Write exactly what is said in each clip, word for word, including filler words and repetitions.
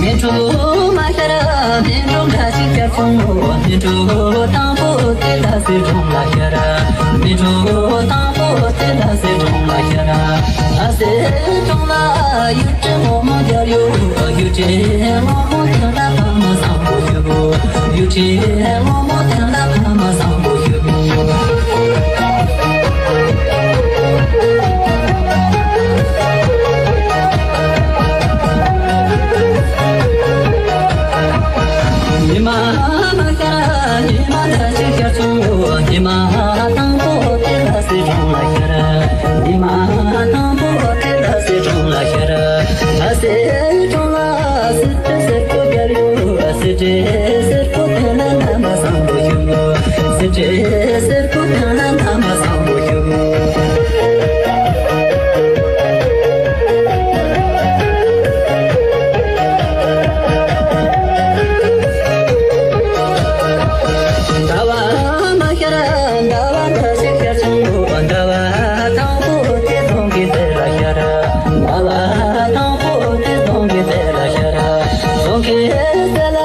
མི་འགྲོ་མ་ཤར་མི་འགྲོ་འདྲ་ཞིག་བྱ་སོང་། མི་འགྲོ་དང་པོ་དེ་ལ་སྲིད་གྲོང་ལ་ཤར། མི་འགྲོ་དང་པོ་དེ་ལ་སྲིད་གྲོང་ལ་ཤར། ལ་སྲིད་གྲོང་ལ་ཡུལ་གྲུ་ངོ་མ་རྒྱབ་ཡོད། ཡུལ་གྲུ་ངོ་མ་དེ་ལ་ཕ་མ་བཟང་པོ་ཡོད། ཡུལ་གྲུ་ངོ་མ་དེ་ལ་ཕ་མ་བཟང་པོ་ཡོད། ཉི་མ་ ཉི་མ་དང་པོ་དེ་ལ་སྲིད་གྲོང་ལ་ཤར། ཉི་མ་དང་པོ་དེ་ལ་སྲིད་གྲོང་ལ་ཤར། ལྷ་སྲིད་གྲོང་ལ་སྲིད་པའི་སེར་པོ་རྒྱལ་ཡོད། སྲིད་པའི་སེར་པོ་དེ་ལ་ན་མ་བཟང་པོ་ཞུ། སྲིད་པའི་སེར་པོ་དེ་ལ་ན་མ་བཟང་པོ་ཞུ། ཟླ་བ་མ་ཤར། ཟླ་བ་འགའ་ཞིག་ཤར་བྱུང་། ཟླ་བ་དང་པོ་དེ་རྫོང་གི་རྩེ་ལ་ཤར། ཟླ་བ་དང་པོ་དེ་རྫོང་གི་རྩེ་ལ་ཤར། རྫོང་གི་རྩེ་ལ་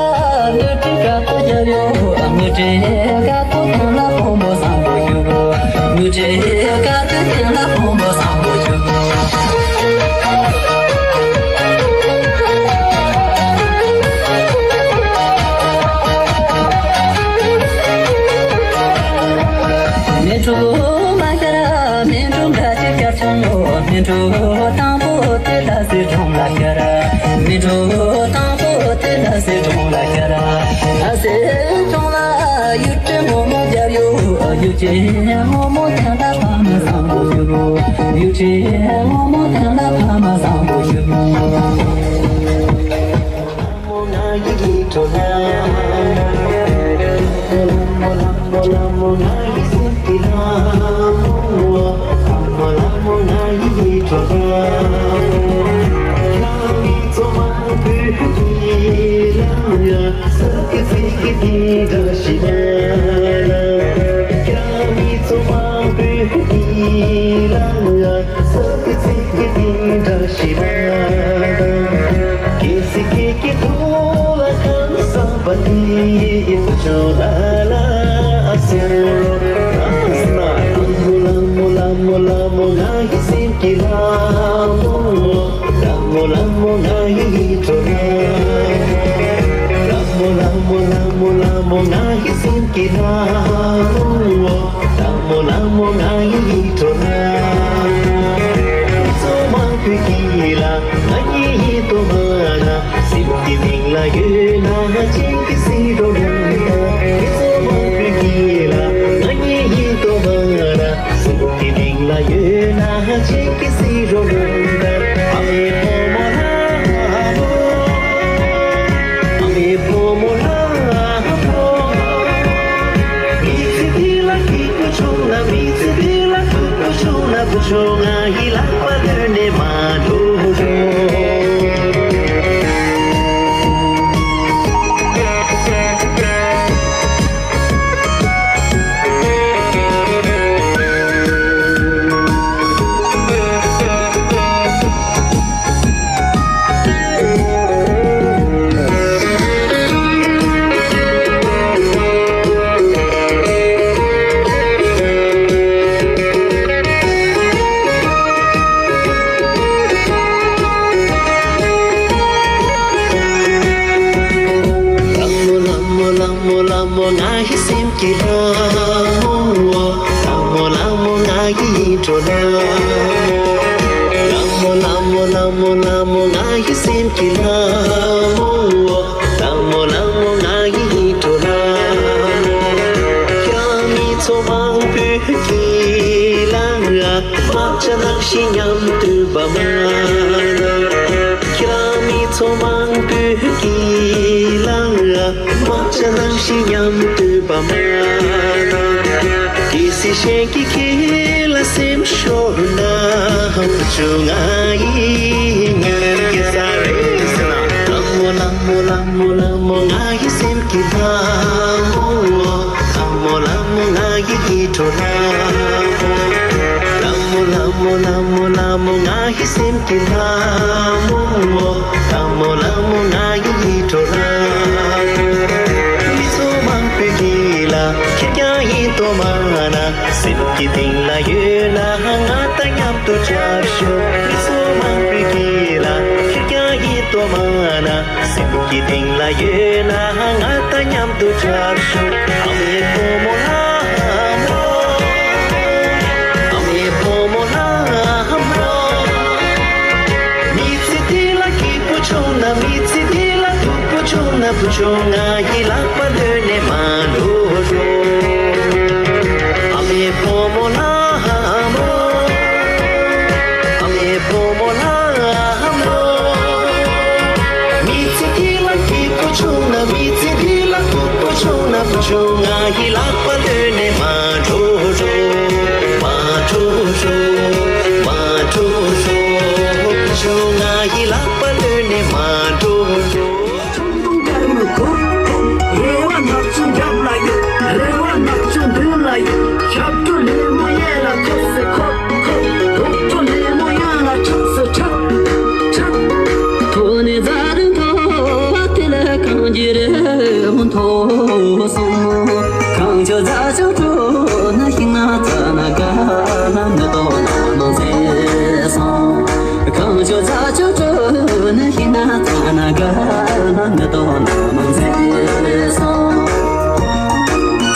དངུལ་ཁྲི་དཀར་པོ་བརྒྱབ་ཡོད། དངུལ་ཁྲི་དཀར་པོ་སྟེང་ལ་ཕུང་པོ་བཟང་པོ་བཞུགས། དངུལ་ཁྲི་དཀར་པོ་སྟེང་ལ་ཕུང་པོ་བཟང་པོ་བཞུགས། མི་འགྲོ་མ་ཤར། མི་འགྲོ་འགའ་ཞིག་ཤར་བྱུང་། མི་འགྲོ་དང་པོ་དེ་ལ་སྲིད་གྲོང་ལ་ཤར། མི་འགྲོ་དང་པོ་དེ་ལ་སྲིད་གྲོང་ལ་ཤར། ལྷ་སྲིད་གྲོང་ལ་གཡུ་ཁྲི་སྔོན་མོ་བརྒྱབ་ཡོད། གཡུ་ཁྲི་སྔོན་མོ་དེ་ལ་ཕ་མ་བཟང་པོ་བཞུགས། གཡུ་ཁྲི་སྔོན་མོ་དེ་ལ་ཕ་མ་བཟང་པོ་བཞུགས། ལྷ་མོ་ལྷ་མོ་ལྷ་མོ་ང་ཡི་སེམས་ཀྱི་ལྷ་མོ། ལྷ་མོ་ལྷ་མོ་ང་ཡི་ཡིད་འཕྲོག་ལྷ། མི་ཚོགས་མང་པོས་ཀྱིས་ལ་ང་ཡི་ཡིད་དུ་མ་ན། སེམས་ཀྱི་གཏིང་ལ་ཡོད་ན་ཅིག་གིས་གཟིགས་རོགས་གནང་། མི་ཚོགས་མང་པོས་ཀྱིས་ལ་ང་ཡི་ཡིད་དུ་མ་ན། སེམས་ཀྱི་གཏིང་ལ་ཡོད་ན་ཅིག་གིས་གཟིགས་རོགས་གནང་། ཨ་མའི་བུ་མོ་ལྷ་མོ། ཨ་མའི་བུ་མོ་ལྷ་མོ། མི་ཚེ་འདི་ལ་སྐྱིད་པོ་བྱུང་ན། མི་ཚེ་འདི་ལ་སྡུག་པོ་བྱུང་ན། བུ་ཆུང་ང་ཡི་ལག་པ་ལོན་ནས་མ་འགྲོ་རོགས། ལྷ་མོ་ལྷ་མོ་ལྷ་མོ་ལྷ་མོ་ང་ཡི་སེམས་ཀྱི་ལྷ་མོ། ལྷ་མོ་ལྷ་མོ་ང་ཡི་ཡིད་འཕྲོག་ལྷ་མོ། ལྷ་མོ་ལྷ་མོ་ལྷ་མོ་ལྷ་མོ་ང་ཡི་སེམས་ཀྱི་ལྷ་མོ། ལྷ་མོ་ལྷ་མོ་ང་ཡི་ཡིད་འཕྲོག་ལྷ་མོ། ཁྱེད་རང་མི་ཚོགས་མང་པོས་ཀྱིས་ལ་དམག་ཆ་ནང་བཞིན་མཉམ་དུ་བབས་ན། ཁྱེད་རང་མི་ཚོགས་མང་པོས་ཀྱིས་ལ་དམག་ཆ་ནང་བཞིན་མཉམ་དུ་བབས་ན། གལ་སྲིད་གཞན་གྱིས་ཁྱེད་ལ་སེམས་ཤོར་ན། བུ་ཆུང་ང་ཡིས་ཉན་གྱི་ས་རེད་ཟེར་ན། ལྷ་མོ་ལྷ་མོ་ལྷ་མོ་ལྷ་མོ་ང་ཡི་སེམས་ཀྱི་ལྷ་མོ། ལྷ་མོ་ལྷ་མོ་ང་ཡི་ཡིད་འཕྲོག་ལྷ་མོ། ལྷ་མོ་ལྷ་མོ་ལྷ་མོ་ལྷ་མོ་ང་ཡི་སེམས་ཀྱི་ལྷ་མོ། ལྷ་མོ་ལྷ་མོ་ང་ཡི་ཡིད་འཕྲོག་ལྷ་མོ། མི་ཚོགས་མང་པོས་ཀྱིས་ལ་ཁེར་རྐྱང་ཡིན་དོ་མ་ན། སེམས་ཀྱི་གཏིང་ལ་ཡོད་ན་ང་དང་མཉམ་དུ་འཁྲབ་ཤོག། མི་ཚོགས་མང་པོས་ཀྱིས་ལ་ཁེར་རྐྱང་ཡིན་དོ་མ་ན། སེམས་ཀྱི་གཏིང་ལ་ཡོད་ན་ང་དང་མཉམ་དུ་འཁྲབ་ཤོག། ཨ་མའི་བུ་མོ་ལྷ་མོ། ཨ་མའི་བུ་མོ་ལྷ་མོ། མི་ཚེ་འདི་ལ་སྐྱིད་པོ་བྱུང་ན། མི་ཚེ་འདི་ལ་སྡུག་པོ་བྱུང་ན། བུ་ཆུང་ང་ཡི་ལག་པ་ལོན་ནས་མ་འགྲོ་རོགས། ཁྱོད་ང་ཡི་ལག་པ་བློས་ནས་མ་འགྲོ་རོགས། མ་འགྲོ་རོགས། མ་འགྲོ་རོགས། ཁྱོད་ང་ཡི་ལག་པ་བློས་ནས་མ་འགྲོ་རོགས། ཁྲུང་ཁྲུང་དཀར་མོ་གུག་གུག་རེ་བ་ནག་ཆུང་རྒྱབ་ལ་ཡོད། རེ་བ་ནག་ཆུང་མདུན་ལ་ཡོད། ཞབས་བྲོ་ལེབ་མོ་གཡས་ལ་ཁུག་སེ་ཁུག་ཁུག་རྡོག་བྲོ་ལེབ་མོ་གཡོན་ལ་འཁྲུག་སེ་འཁྲུག་འཁྲུག་ཐོག་ནས་རྫ་རི་མཐོ་བ་དེ་ལ་གངས་ཀྱི་རི་བོ་མཐོ་སོང་། གངས་ཆུ་རྫ་ཆུ་དྲོ་ན་ཤིང་ནགས་རྩྭ་ནགས་དགའ་ན་མེ་ཏོག་ནགས་མང་ཚལ་སོང་། གངས་ཆུ་རྫ་ཆུ་དྲོ་ན་ཤིང་ནགས་རྩྭ་ནགས་དགའ་ན་མེ་ཏོག་ནགས་མང་ཚལ་སོང་།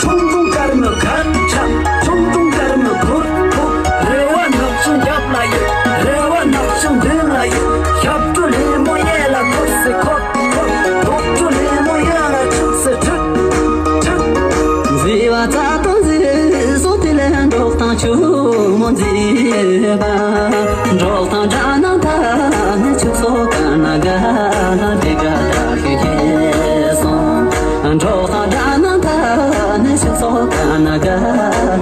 ཁྲུང་ཁྲུང་དཀར་མོ་ཁ་ཁྲ། ཁྲུང་ཁྲུང་དཀར་མོ་གུག་གུག་རེ་བ་ནག་ཆུང་རྒྱབ་ལ་ཡོད། རེ་བ་ནག་ཆུང་མདུན་ལ་ཡོད། ཞབས་བྲོ་ལེབ་མོ་གཡས་ལ་ཁུག་སེ་ཁུག་ཁུག་རྡོག་བྲོ་ལེབ་མོ་གཡོན་ལ་འཁྲུག་སེ་འཁྲུག་འཁྲུག་མཛེས་པ་རྩྭ་ཐང་མཛེས་སོང་། དེ་ལས་འབྲོག་ཐང་ཕྱུག་མོ་མཛེས་པ། འབྲོག་ཐང་སྦྲ་ནག་མཐའ་ནས་ཕྱུགས་ཟོག་དཀར་ནག་དགའ་ན་དེ་དགའ་དགའ་ཤོས་སྐྱེས་སོང་། འབྲོག་ཐང་སྦྲ་ནག་མཐའ་ནས་ཕྱུགས་ཟོག་དཀར་ནག་དགའ་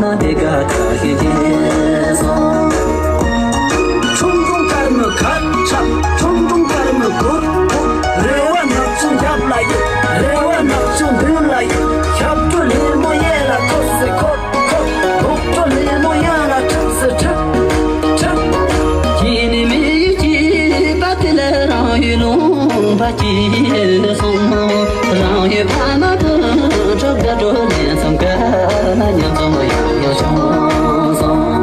ན་དེ་དགའ་དགའ་ཤོས་སྐྱེས་སོང་། ཁྲུང་ཁྲུང་དཀར་མོ་ཁ་ཁྲ། ཁྲུང་ཁྲུང་དཀར་མོ་གུག་གུག་རེ་བ་ནག་ཆུང་རྒྱབ་ལ་ཡོད། རེ་བ་ནག་ཆུང་མདུན་ལ་ཡོད། ཞབས་བྲོ་ལེབ་མོ་གཡས་ལ་ཁུག་སེ་ཁུག་ཁུག་རྡོག་བྲོ་ལེབ་མོ་གཡོན་ལ་འཁྲུག་སེ་འཁྲུག་འཁྲུག་སྐྱེས་ནས་མི་ཡུལ་སྐྱིད་པ་དེ་ལ་རང་ཡུལ་ལུང་པ་སྐྱིད་སོང་། རང་ཡུལ་ཕ་མ་སྤུན་གྲོགས་དགའ་སྤྲོ་ལེན་མཚམས་དགའ་ན་མཉམ་འཛོམས་ཡང་ཡང་བྱུང་སོང་།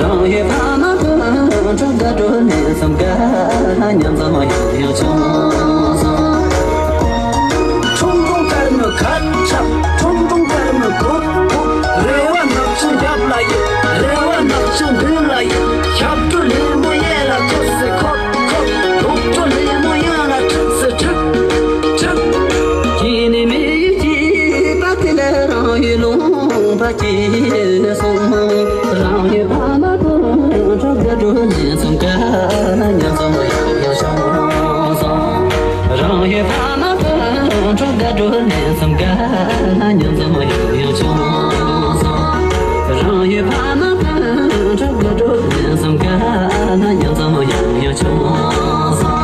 རང་ཡུལ་ཕ་མ་སྤུན་གྲོགས་དགའ་སྤྲོ་ལེན་མཚམས་དགའ་ན་མཉམ་འཛོམས་ཡང་ཡང་བྱུང་སོང་། ཁྲུང་ཁྲུང་དཀར་མོ་ཁ་ཁྲ། ཁྲུང་ཁྲུང་དཀར་མོ་གུག་གུག་རེ་བ་ནག་ཆུང་རྒྱབ་ལ་ཡོད། རེ་བ་ནག་ཆུང་མདུན་ལ་ཡོད། ཞབས་བྲོ་ལེབ་མོ་གཡས་ལ་ཁུག་སེ་ཁུག་ཁུག་རྡོག་བྲོ་ལེབ་མོ་གཡོན་ལ་འཁྲུག་སེ་འཁྲུག་འཁྲུག་སྐྱེས་ནས་མི་ཡུལ་སྐྱིད་པ་དེ་ལ་རང་ཡུལ་ལུང་པ་སྐྱིད་སོང་། རང་ཡུལ་ཕ་མ་སྤུན་གྲོགས་དགའ་སྤྲོ་ལེན་མཚམས་དགའ་ན་མཉམ་འཛོམས་ཡང་ཡང་བྱུང་སོང་། རང་ཡུལ་ཕ་མ་སྤུན་གྲོགས་དགའ་སྤྲོ་ལེན་མཚམས་དགའ་ན་མཉམ་འཛོམས་ཡང་ཡང་བྱུང་སོང་། རང་ཡུལ་ཕ་མ་སྤུན་གྲོགས་དགའ་སྤྲོ་ལེན་མཚམས་དགའ་ན་མཉམ་འཛོམས་ཡང་ཡང་བྱུང་སོང་།